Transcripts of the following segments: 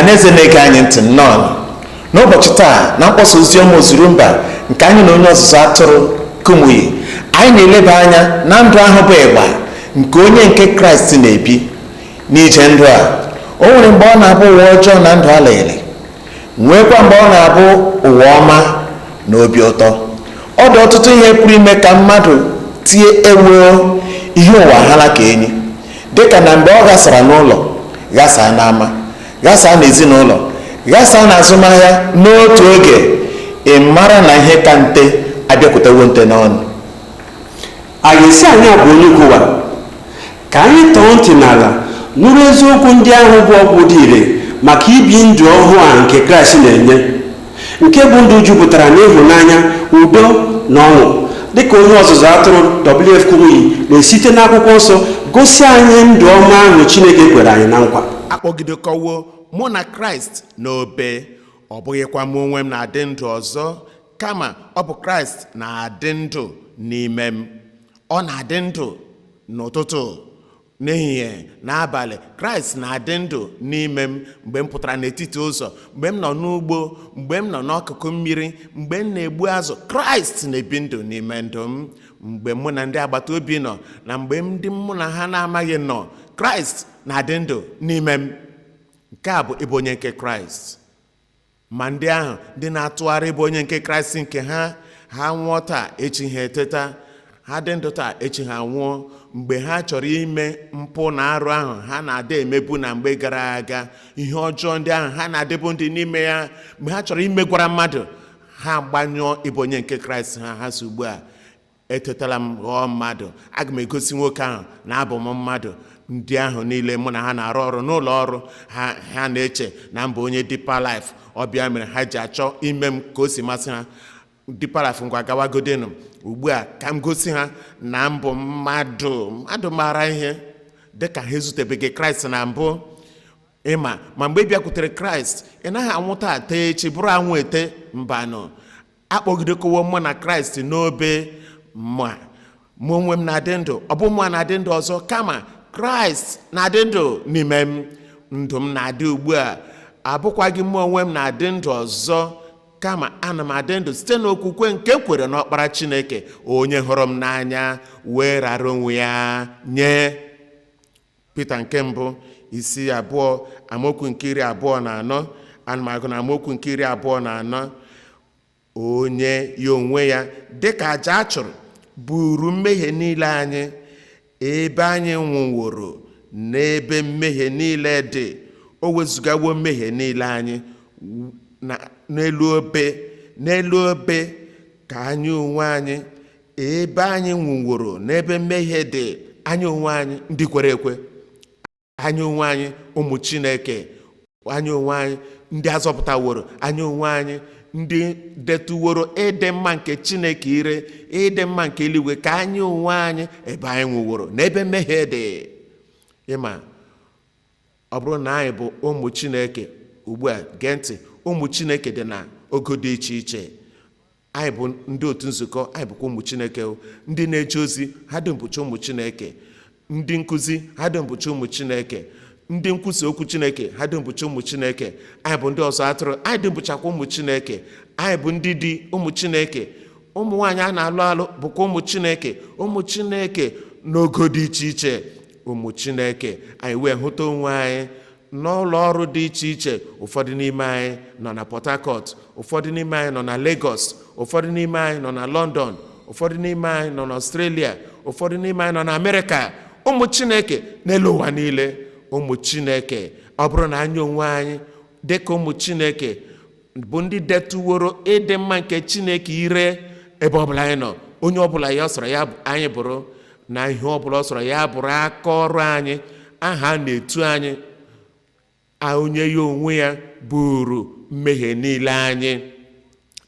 Ọhaneze na-ege anyị ntị, nnọọ n'ụbọchị taa na mkpọsa oziọma ozuru mba nke anyị na onye ọzụzụ atụrụ Kumuyi. Anyị na-eleba anya na ndụ ahụ bụ ịgba nke onye nke Kraịst na-ebi n'ije ndụ a. O nwere mgbe ọ na-abụ ụwa ọjọọ na ndụ alaele, nwekwa mgbe ọ na-abụ ụwa ọma na obi ụtọ. Ọ dị ọtụtụ ihe pụrụ ime ka mmadụ tie ewoo, ihe ụwa hala ka enyi, dịka na mgbe ọ ghasara n'ụlọ, ghasaa n'ama, ghasaa n'ezinụlọ, ghasaa n'azụmahịa n'otu oge. Ị mara na ihe ka nte abịakwutewo nte n'ọnụ. A ga-esi anyị bụ onye kwuwa ka anyị tọọ ntị n'ala nụrụ eziokwu ndị ahụ bụ ọgwụ dị ire maka ibi ndụ ọhụụ a nke Kraịst na-enye, nke bụ ndụ jupụtara n'ịhụnanya, udo na ọṅụ, dịka onye ọzụzụ atụrụ W.F. Kumuyi na-esite n'akwụkwọ nsọ gosi anyị ndụ ọma ahụ Chineke kwere anyị na nkwa. Akpọgidekọwo mụ na Kraịst n'obe. Ọ bụghịkwa mụ onwe m na-adị ndụ ọzọ, kama ọ bụ Kraịst na-adị ndụ n'ime m. Ọ na-adị ndụ n'ụtụtụ, n'ehihie, n'abalị. Kraịst na-adị ndụ n'ime m mgbe m pụtara n'etiti ụzọ, mgbe m nọ n'ugbo, mgbe m nọ n'akụkụ mmiri, mgbe m na-egbu azụ. Kraịst na-ebi ndụ n'ime ndụ m mgbe mụ na ndị agbata obi nọ na mgbe ndị mụ na ha na-amaghị nọ. Kraịst na-adị ndụ n'ime m. Nke a bụ ịbụ onye nke Kraịst. Ma ndị ahụ ndị na-atụgharị ịbụ onye nke Kraịst nke ha, ha nwụọ taa, echi ha eteta. Ha dị ndụ taa, echi ha nwụọ. Mgbe ha chọrọ ime mpụ na arụ ahụ ha na-adị emebu na mgbe gara aga, ihe ọjọọ ndị ahụ ha na-adịbụ ndị n'ime ya, mgbe ha chọrọ imegwara mmadụ, ha gbanyụọ ịbụ onye nke Kraịst ha. Ha si, "Ugbu a etetala m, ghọọ mmadụ, aga m egosi nwoke ahụ na abụ m mmadụ." Ndị ahụ niile mụ na ha na-arụ ọrụ n'ụlọ ọrụ ha, ha na-eche na m bụ onye Deeper Life. Ọbịa mere ha ji achọ ime m ka o si masị ha. Deeper Life, ngwa, gawagodenu. Ugbu a ka m gosi ha na m bụ mmadụ, mmadụ maara ihe, dịka ha ezutebeghị Kraịst na mbụ. Ịma ma mgbe ị bịakwutere Kraịst, ị naghị anwụ taa tee echi bụrụ anwụ ete. Mbanụ. Akpọgidekowo mụ na Kraịst n'obe, ma mụ onwe m na-adị ndụ, ọ bụ mụ na-adị ndụ ọzọ, kama Kraịst na-adị ndụ n'ime m. Ndụ m na-adị ugbu a abụkwaghị mụ onwe m na-adị ndụ ọzọ, kama ana m adị ndụ site n'okwukwe nke kwere n'ọkpara Chineke, onye hụrụ m n'anya wee rara onwe ya nye. Pita nke mbụ, isi 2, amaokwu nke 24. Ana m agụ na amaokwu nke 24: onye ya onwe ya dịka aja a chụrụ buru mmehie niile anyị, ebe anyị nwụworo n'ebe mmehie niile dị, o wezụgawo mmehie niile anyị n'elu obe, n'elu obe, ka anyị onwe anyị, ebe anyị nwụworo n'ebe mmehie dị, anyị onwe anyị ndị kwere ekwe, anyị onwe anyị ụmụ Chineke, anyị onwe anyị ndị azọpụtaworo, anyị onwe anyị ndị detụworo ịdị mma nke Chineke ire, ịdị mma nke eluigwe, ka anyị onwe anyị, ebe anyị nwụworo n'ebe mmehie dị. Ịma ọ bụrụ na anyị bụ ụmụ Chineke ugbu a, gee ntị, ụmụ Chineke dị na ogo dị iche iche. Anyị bụ ndị otu nzukọ, anyị bụkwa ụmụ Chineke. Ndị na-eje ozi, ha dị mbụcha ụmụ Chineke. Ndị nkụzi, ha dị mbụcha ụmụ Chineke. Ndị nkwusa okwu Chineke, ha dị mbụcha ụmụ Chineke. Anyị bụ ndị ọzọ atụrụ, anyị dị mbụchakwa ụmụ Chineke. Anyị bụ ndị dị ụmụ Chineke. Ụmụ nwaanyị a na-alụ alụ bụkwa ụmụ Chineke. Ụmụ Chineke n'ogo dị iche iche. Ụmụ Chineke, anyị wee hụta onwe anyị n'ụlọ ọrụ dị iche iche. Ụfọdụ n'ime anyị nọ na Port Harcourt, ụfọdụ n'ime anyị nọ na Lagos, ụfọdụ n'ime anyị nọ na London, ụfọdụ n'ime anyị nọ na Australia, ụfọdụ n'ime anyị nọ na Amerịka. Ụmụ Chineke n'elu ụwa niile. Ụmụ Chineke, ọ bụrụ na anyị onwe anyị dịka ụmụ Chineke bụ ndị detụworo ịdị mma nke Chineke ire, ebe ọbụla anyị nọ, onye ọbụla ya sọrọ ya anyị bụrụ, na ihe ọbụla ọ sọrọ ya bụrụ aka ọrụ anyị, aha a na-etu anyị, onye ya onwe ya buru mmehie niile anyị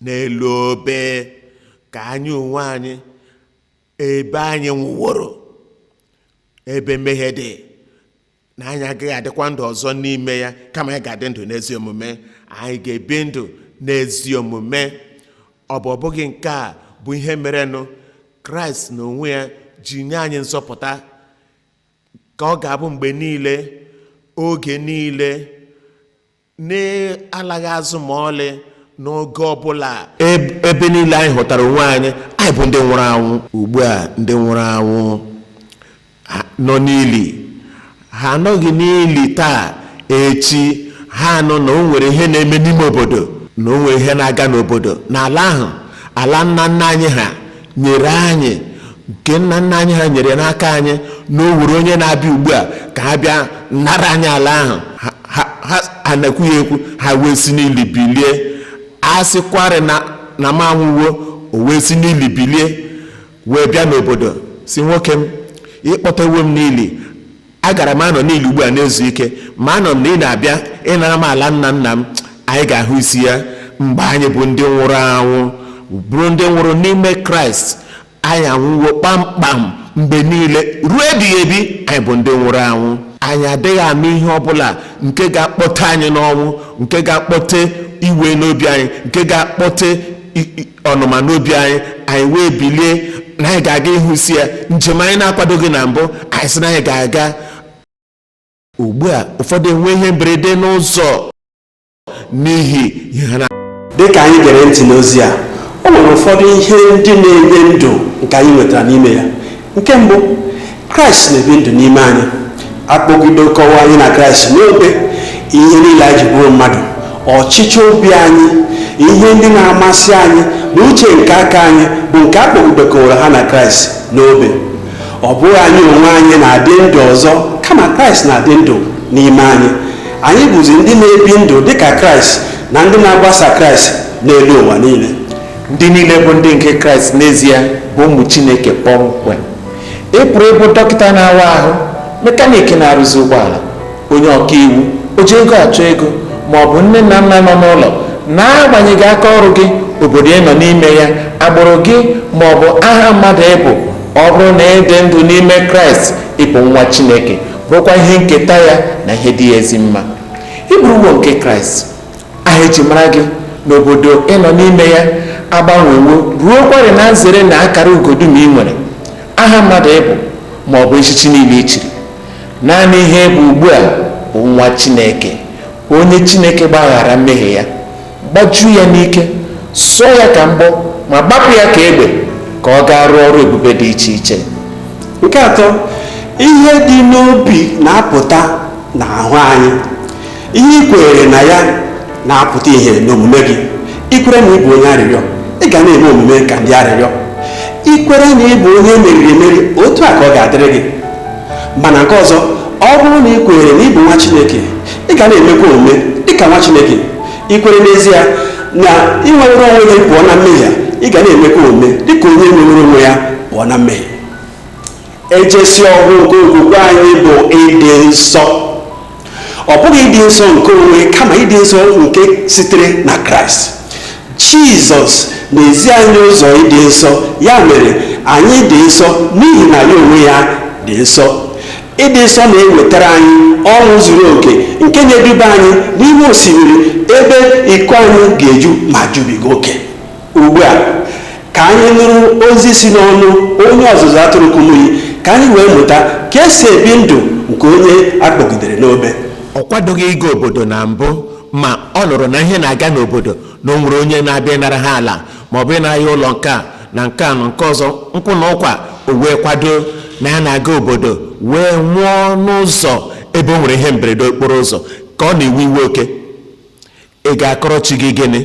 n'elu obe, ka anyị onwe anyị, ebe anyị nwụworo ebe mmehie dị, na anyị agaghị adịkwa ndụ ọzọ n'ime ya, kama anyị ga-adị ndụ n'ezi omume. Anyị ga-ebi ndụ n'ezi omume. Ọ bụ ọ bụghị nke a bụ ihe merenụ Kraịst na onwe ya ji nye anyị nzọpụta, ka ọ ga-abụ mgbe niile, oge niile. Na-alaghị azụ ma ọlị n'oge ọbụla, ebe niile anyị hụtara onwe anyị, anyị bụ ndị nwụrụ anwụ. Ugbu a, ndị nwụrụ anwụ nọ n'ili. Ha anọghị n'ili taa, echi ha nọ na o nwere ihe na-eme n'ime obodo, na o nwere ihe na-aga n'obodo n'ala ahụ, ala nna nna anyị ha nyere anyị, nke nna nna anyị ha nyere n'aka anyị, na o nwere onye na-abịa ugbu a ka ha bịa nara anyị ala ahụ. Ha na-ekwu ya ekwu, ha wee si n'ili bilie. A sịkwarị na m anwụwo, o wee si n'ili bilie, wee bịa n'obodo, si, "Nwoke m, ịkpọtawo m n'ili. Agara m anọ n'ili ugbu a na-ezu ike, ma anọ m na ị na-abịa ịnara m ala nna nna m." Anyị ga-ahụ isi ya mgbe anyị bụ ndị nwụrụ anwụ, bụrụ ndị nwụrụ n'ime Kraịst. Anyị anwụwo kpamkpam. Mgbe niile ruo ebighị ebi, anyị bụ ndị nwụrụ anwụ. Anyị adịghị anụ ihe ọbụla nke ga-akpọte anyị n'ọnwụ, nke ga-akpọte iwe n'obi anyị, nke ga-akpọte ọnụma n'obi anyị, anyị wee bilie na anyị ga-aga ịhụ isi ya. Njem anyị na-akwadoghị na mbụ, anyị sị na anyị ga-aga ugbu a. Ụfọdụ enwe ihe mberede n'ụzọ n'ihi ihe ha na Dịka anyị gere ntị n'ozi a, o nwere ụfọdụ ihe ndị na-enye ndụ nke anyị nwetara n'ime ya. Nke mbụ, Kraịst na-ebi ndụ n'ime anyị. Akpọgidekọwa anyị na Kraịst n'obe. Ihe niile anyị ji bụrụ mmadụ, ọchịchọ obi anyị, ihe ndị na-amasị anyị na uche nke aka anyị, bụ nke akpọgidekọwara ha na Kraịst n'obe. Ọ bụghị anyị onwe anyị na-adị ndụ ọzọ, kama Kraịst na-adị ndụ n'ime anyị. Anyị bụzi ndị na-ebi ndụ dịka Kraịst na ndị na-agbasa Kraịst n'elu ụwa niile. Ndị niile bụ ndị nke Kraịst n'ezie bụ ụmụ Chineke kpọmkwem. Ị pụrụ ịbụ dọkịta na-awa ahụ, mechanic na-arụzi ụgbọala, onye ọka iwu, o ji ego achọ ego, ma ọ bụ nne na nna nọ n'ụlọ. Na-agbanyeghị aka ọrụ gị, obodo ị nọ n'ime ya, agbụrụ gị, ma ọ bụ aha mmadụ ịbụ, ọ bụrụ na ị dị ndụ n'ime Kraịst, ịbụ nwa Chineke, bụrụkwa ihe nketa ya na ihe dị ya ezi mma. Ịbụrụwo nke Kraịst. Aha eji mara gị n'obodo ị nọ n'ime ya agbanwewo ruo kwarị na nzere na akara ugodum ị nwere, aha mmadụ ịbụ, ma ọ bụ echichi niile i chiri. Naanị ihe bụ ugbu a bụ nwa Chineke, onye Chineke gbaghara mmehie ya, gbajuo ya n'ike, sụọ ya ka mgbọ, ma gbapụ ya ka egbe, ka ọ gaa rụọ ọrụ ebube dị iche iche. Nke atọ, ihe dị n'obi na-apụta n'ahụ anyị. Ihe ị kweere na ya na-apụta ihe n'omume gị. Ikwere na ị bụ onye arịrịọ, ị ga na-eme omume ka ndị arịrịọ. Ikwere na ị bụ onye meriri emeri, otu a ka ọ ga-adịrị gị. Mana nke ọzọ, ọ bụrụ na ị kweere na ị bụ nwa Chineke, ị ga na-emekwa omume dịka nwa Chineke. Ikwere n'ezie na ị nwere onwe gị pụọ na mmehie, ị ga na-emekwa omume dịka onye nwere onwe ya pụọ na mmehie. Ejesi ọgwụ nke okwukwe anyị bụ ịdị nsọ. Ọ bụghị ịdị nsọ nke onwe, kama ịdị nsọ nke sitere na Kraịst Jizọs na-ezi anyị ụzọ ịdị nsọ. Ya mere anyị dị nsọ n'ihi na ya onwe ya dị nsọ. Ịdị nsọ na-ewetara anyị ọṅụ zuru oke, nke na-eduba anyị n'ime osimiri ebe iko anyị ga-eju ma jubiga oke. Ugbu a, ka anyị nụrụ ozi si n'ọnụ onye ọzụzụ atụrụ Kumuyi, ka anyị wee mụta ka esi ebi ndụ nke onye akpọgidere n'obe. Ọ kwadoghị ịga obodo na mbụ, ma ọ nụrụ na ihe na-aga n'obodo, na o nwere onye na-abịa ịnara ha ala, ma ọ bụ ịnara ya ụlọ nke a na nke a na nke ọzọ, nkwụ na ụkwa. O wee kwado na ya na-aga obodo, wee nwụọ n'ụzọ ebe o nwere ihe mberede okporo ụzọ ka ọ na-ewe iwe oke. Ị ga-akọrọ chi gị gịnị?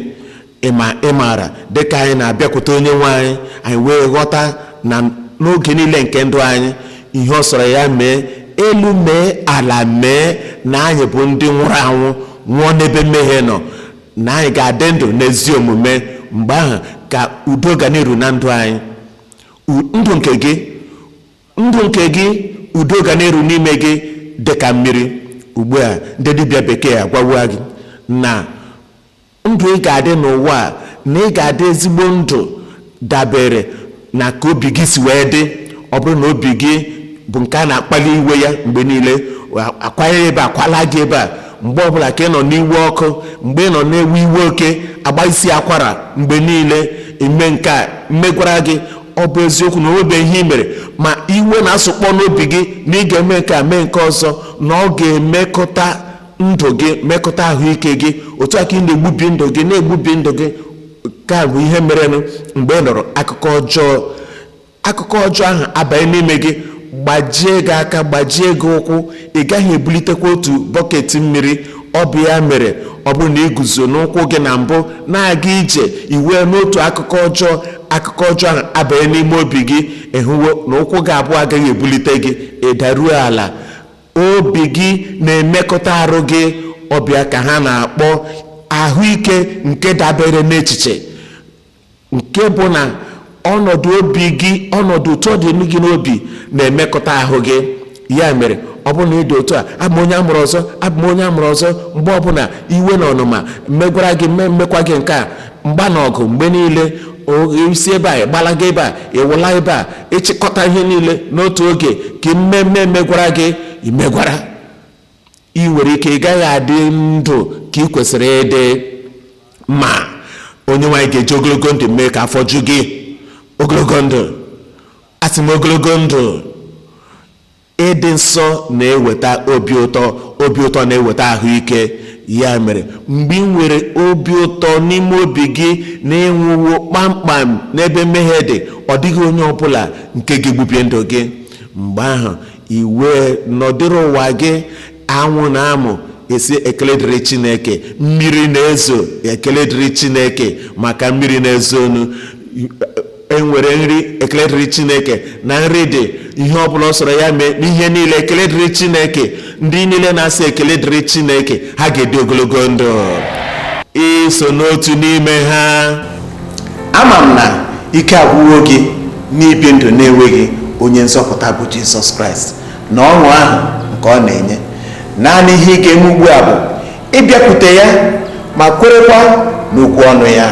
Ịma ị maara, dịka anyị na-abịakwute Onye nwe anyị, anyị wee ghọta na n'oge niile nke ndụ anyị, ihe ọ sọrọ ya mee, elu mee, ala mee, na anyị bụ ndị nwụrụ anwụ, nwụọ n'ebe mmehie nọ, na anyị ga-adị ndụ n'ezi omume. Mgbe ahụ ka udo ga na-eru na ndụ anyị. Ndụ nke gị, ndụ nke gị, udo ga na-eru n'ime gị dị ka mmiri. Ugbu a, ndị dibịa bekee agwawa gị na ndụ ị ga-adị n'ụwa a, na ị ga-adị ezigbo ndụ, dabere na ka obi gị si wee dị. Ọ bụrụ na obi gị bụ nke a na-akpali iwe ya mgbe niile, akwanye ebe akwala gị ebe a, mgbe ọbụla ka ị nọ n'iwe ọkụ, mgbe ị nọ na-ewe iwe oke, agba isi akwara mgbe niile, ime nke a mmegwara gị, ọ bụ eziokwu na onwebe ihe ị mere, ma iwe na-asụkpọ n'obi gị na ị ga-eme nke a, mee nke ọzọ, na ọ ga-emekọta. Ndụ gị mekọta ahụike gị. Otu a ka ị na-egbubi ndụ gị, na-egbubi ndụ gị. Ka bụ ihe merenụ mgbe ị nụrụ akụkọ ọjọọ. Akụkọ ọjọọ ahụ abanye n'ime gị, gbajie gị aka, gbajie gị ụkwụ, ị gaghị ebulitekwa otu bọket mmiri. Ọ bụ ya mere ọ bụrụ na ị guzo n'ụkwụ gị na mbụ na-aga ije, iwe n'otu akụkọ ọjọọ, akụkọ ọjọọ ahụ abanye n'ime obi gị, ịhụwo na ụkwụ gị abụọ agaghị ebulite gị, ị daruo ala. Obi gị na-emekọta arụ gị. Ọbịa ka ha na-akpọ ahụike nke dabere n'echiche, nke bụ na ọnọdụ obi gị, ọnọdụ ụtọ dị gị n'obi na-emekọta ahụ gị. Ya mere ọ bụrụ na ị dị otu a, abụ m onye amụrụ ọzọ, abụ m onye amụrụ ọzọ, mgbe ọbụla iwe na ọnụma mmegwara gị, mmekwa gị nke a, mgba na ọgụ mgbe niile, isi ebe a ịgbalaga ebe a, ịwụla ebe a, ịchịkọta ihe niile n'otu oge ka mmemme emegwara gị, imegwara, ị nwere ike ị gaghị adị ndụ ka ị kwesịrị ịdị. Ma onye nwaanyị ga-eji ogologo ndụ mee ka afọ ju gị. Ogologo ndụ, asị m ogologo ndụ. Ịdị nsọ na-eweta obi ụtọ, obi ụtọ na-eweta ahụike. Ya mere mgbe ị nwere obi ụtọ n'ime obi gị na ịnwụwo kpamkpam n'ebe mmehie dị, ọ dịghị onye ọbụla nke ga-egbubie ndụ gị. Mgbe ahụ i wee nọdịrị ụwa gị, anwụ na-amụ, esi ekele dịrị Chineke, mmiri na-ezo, ekele dịrị Chineke maka mmiri na-ezonu, enwere nri, ekele dịrị Chineke na nri dị, ihe ọbụla ọ sọrọ ya mee n'ihe niile, ekele dịrị Chineke. Ndị niile na-asị ekele dịrị Chineke, ha ga-edị ogologo ndụ. Iso n'otu n'ime ha. Ama m na ike agwụwo gị n'ibi ndụ na-enweghị onye nzọpụta bụ Jizọs Kraịst na ọṅụ ahụ nke ọ na-enye. Naanị ihe ị ga-eme ugbu a bụ ịbịakwute ya ma kwerekwa n'okwu ọnụ ya.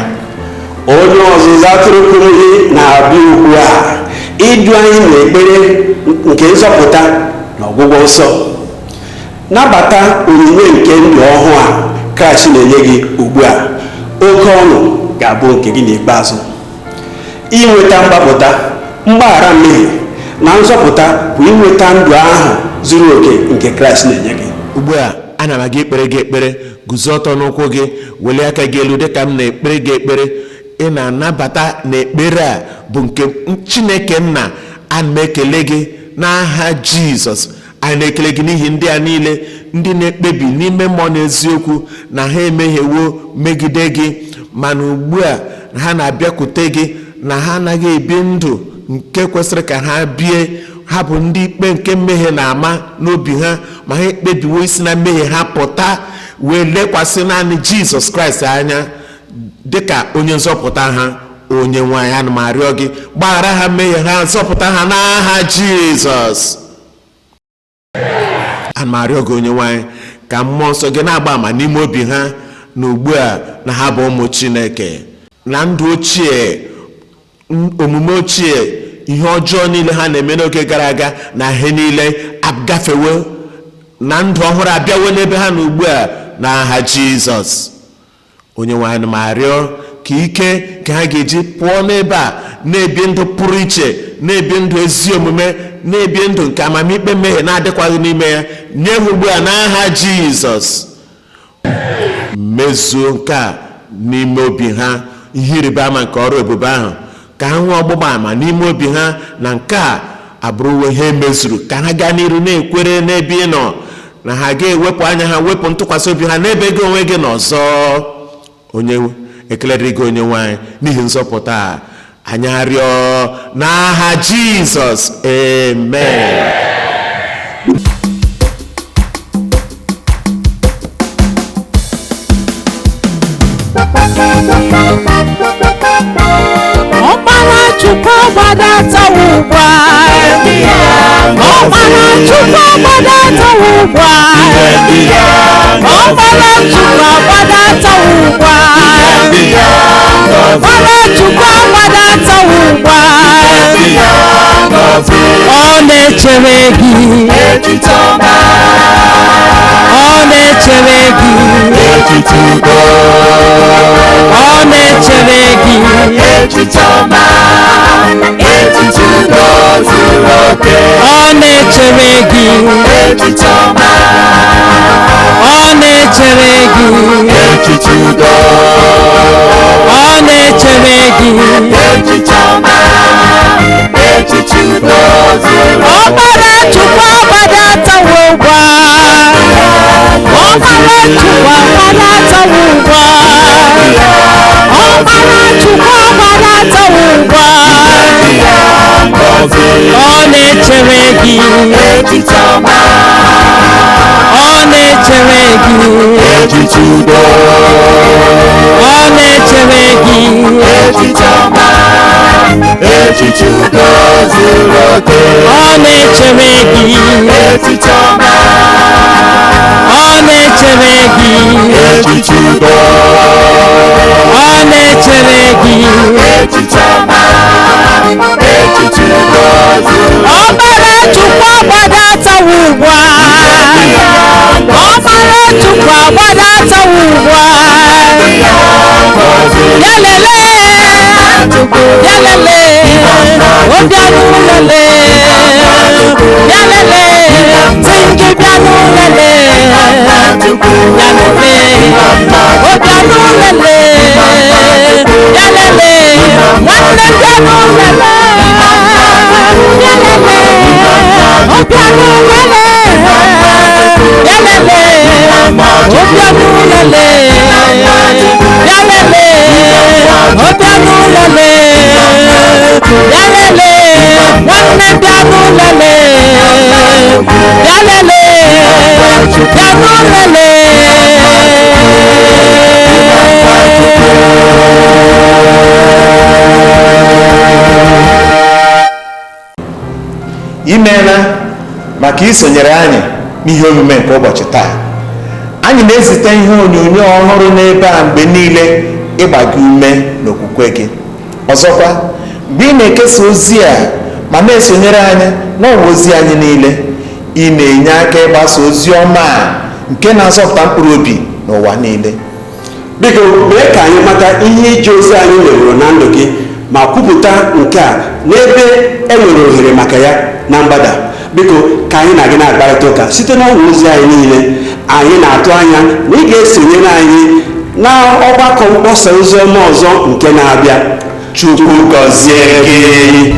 Onye ọzụzụ atụrụ Kumuyi na-abịa ugbu a idu anyị n'ekpere nke nzọpụta na ọgwụgwọ nsọ. Nabata onyinye nke ndụ ọhụụ a Kraịst na-enye gị ugbu a. Oke ọṅụ ga-abụ nke gị n'ikpeazụ. Inweta mgbapụta, mgbaghara mmehie na nzọpụta bụ inweta ndụ ahụ zuru oke nke Kraịst na-enye gị. Ugbu a ana m aga ikpere gị ekpere. Guzo ọtọ n'ụkwụ gị, welie aka gị elu dịka m na-ekpere gị ekpere. Ị na-anabata na ekpere a bụ nke Chineke nna. Ana m ekele gị n'aha Jizọs. Anyị na-ekele gị n'ihi ndị a niile, ndị na-ekpebi n'ime mmụọ na eziokwu na ha emehiewo megide gị, mana ugbu a ha na-abịakwute gị na ha anaghị ebi ndụ nke kwesịrị ka ha bie. Ha bụ ndị ikpe nke mmehie na-ama n'obi ha, ma ha ekpebiwo isi na mmehie ha pụta wee lekwasị naanị Jizọs Kraịst anya dịka onye nzọpụta ha. Onye nwaanyị, ana m arịọ gị, gbaghara ha mmehie ha, zọpụta ha n'aha Jizọs. Ana m arịọ gị onye nwaanyị ka mmụọ nsọ gị na-agba ama n'ime obi ha na ugbu a na ha bụ ụmụ Chineke. Na ndụ ochie, omume ochie, ihe ọjọọ niile ha na-eme n'oge gara aga na ihe niile agafewo, na ndụ ọhụrụ abịawo n'ebe ha na ugbu a n'aha Jizọs. Onye nwaanyị, m arịọ ka ike ka ha ga-eji pụọ n'ebe a na-ebi ndụ pụrụ iche, na-ebi ndụ ezi omume, na-ebi ndụ nke amamikpe mmehie na-adịkwaghị n'ime ya, nye ha ugbu a n'aha Jizọs. Mezuo nke a n'ime obi ha, ihe ịrịba ama nke ọrụ ebube ahụ, ka ha nwee ọgbụgba ama n'ime obi ha na nke a abụrụwo ihe emezuru, ka ha gaa n'iru na-ekwere n'ebe ị nọ, na ha ga-ewepụ anya ha, wepụ ntụkwasị obi ha n'ebe gị onwe gị nọ ọzọ. Onye ekele dịrị gị onye nwaanyị n'ihi nzọpụta a. Anyị arịọ n'aha Jizọs, amen. Ọkpara Chukwu agbadatawo ugbu a. Ọkpara Chukwu agbadatawo ugbu a. Ọkpara Chukwu agbadatawo ugbu a. Ọkpara Chukwu agbadatawo ugbu a. Ọ na-echere gị. Ọ na-echere gị. Ọ na-echere gị. Ọ na-echere gị. Ọ na-echere gị. Echiche udo. Ọ na-echere gị. Echiche ọma, echiche udo zuru. Ọkpara Chukwu agbadatawo ugbu a. Ọkpara Chukwu agbadatawo ugbu a. Ọkpara Chukwu agbadatawo ugbu a. Ngọzi. Ọ na-echere gị. Echiche ọma, Ọ na-echere gị. echiche udo. Ọ na-echere gị. Echiche ọma, echiche udo zuru oke. Ọ na-echere gị. Echiche ọma, Ọ na-echere gị. echiche udo. Ọ na-echere gị. Echiche ọma, echiche udo zuru. Ọkpara Chukwu agbadatawo ugbu a. Ọkpara Chukwu agbadatawo ugbu a. Ya lelee, ya lelee, obianụ lelee, ya lelee, tingi bịanụ lelee, ya lelee, obianụ lelee, ya lelee, nwanne bịanụ lelee, ya lelee, obianụ lelee, ya lelee, obianụ lelee, ya lelee, obianụ lelee, ya lelee, nwanne bịanụ lelee, ya lelee, bịanụ lelee. Imeela maka isonyere anyị n'ihe omume nke ụbọchị taa. Anyị na-ezite ihe onyonyo ọhụrụ n'ebe a mgbe niile ịgba gị ume n'okwukwe gị. Ọzọkwa, mgbe ị na-ekesa ozi a ma na-esonyere anyị n'ọwa ozi anyị niile, ị na-enye aka ịgbasa ozi ọma a nke na-azọpụta mkpụrụ obi n'ụwa niile. Biko mee ka anyị mata ihe ije ozi anyị meworo na ndụ gị ma kwupụta nke a n'ebe e nwere ohere maka ya na mgbada. Biko ka anyị na gị na-akparịta ụka site n'ọwa ozi anyị niile. Anyị na-atụ anya na ị ga-esonyere anyị na ọgbakọ mkpọsa ozi ọma ọzọ nke na-abịa. Chukwu gọzie gị.